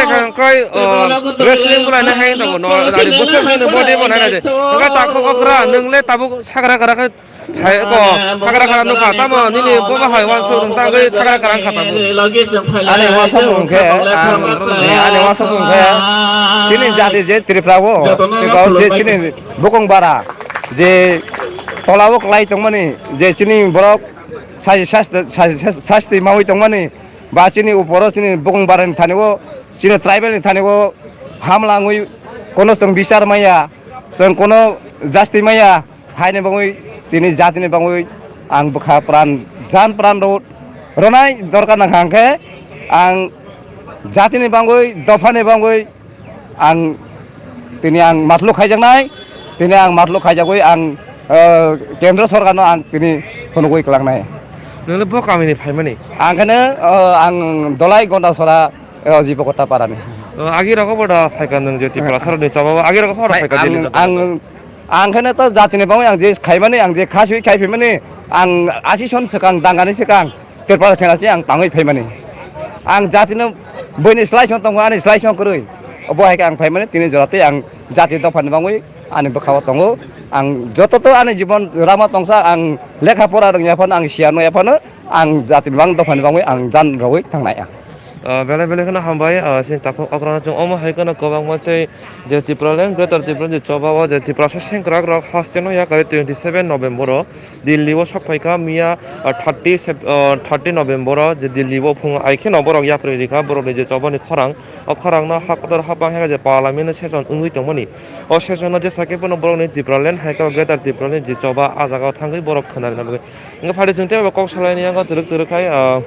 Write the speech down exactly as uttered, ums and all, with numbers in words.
Koi, o, wrestling bwlai na hai tongo, no, ani bwswk nini body bo nai nai de. Wngkha takhuk okra, nwng le tabuk sakra kara khe thai ko, sakra kara nukha, tamo nini boba hai wansuk nwng tangwi sakra kara wngkha tabuk. Ani wansuk wngkhe, ang, ani wansuk wngkhe, chini jati je Tripura o, Tripura o je chini bukung bara, je tola o kwlai tongmani, je chini borok sasti, sasti, sasti mawi tongmani, ba chini uporo chini bukung bara ni thani o, chini tribal ni thani o hamla wngwi kono chwng bichar maya, chwng kono jasti maya, haini bagwi tini jatini bagwi ang bwkha pran, jan pran ro-, ronai dorkar nangkha hwnkhe ang jatini bagwi, dophani bagwi ang tini ang matlu khaijaknai, tini ang matlu khaijagwi ang, eh, kendro sorkarno ang tini phunugwi kwlangnai. Nwngle bo kamini phaimani? Ang kheno, eh, ang Dolai Gondasora, eh, Jibo Kota Parani. O, agi rogo bo da phaika nwng je Tiprasa rokni choba o, agi rogo bo da phaika ang, Delhi ang, ang kheno to jatini bagwi ang je khaimani, ang je khaswi khai phaimani, ang asi son swkang, dangani swkang. Tripura sena se ang tangwi phaimani. Ang jatino buini slai song tongo, ani slai song kwrwi. Obo hai khe ang phaimani, tini jora tei ang jati dophani bagwi ani bwkhao tongo. Ang joto to ani jibon rama tongsa, ang lekha pora rwngya phano, ang siya nungya phano, ang jatini bang dophani bagwi ang jan rogwi thangnai ang. Ah, belai belai kheno hambai, ah, sini takhuk okrano chwng omo hai kheno kwbangma tei je Tipraland, Greater Tipraland je choba o je Tiprasa sengkrak rok haste no yakarwi twenty seven November o Delhi o sok phaikha miya, ah, thirty Sep-, ah, thirty November o je Delhi o phungo ai kheno borok yapri rikha borokni je chobani khorang, o khorang no ha kotor hapang hai je parliament session wngwi tongmani. O session no jesa khe bono borokni Tipraland hai khe Greater Tipraland je choba ah jaga o thangwi borok khwnarina bagwi. Wngkha phari chwng tei kok salaini yango twrwk twrwk khai, ah,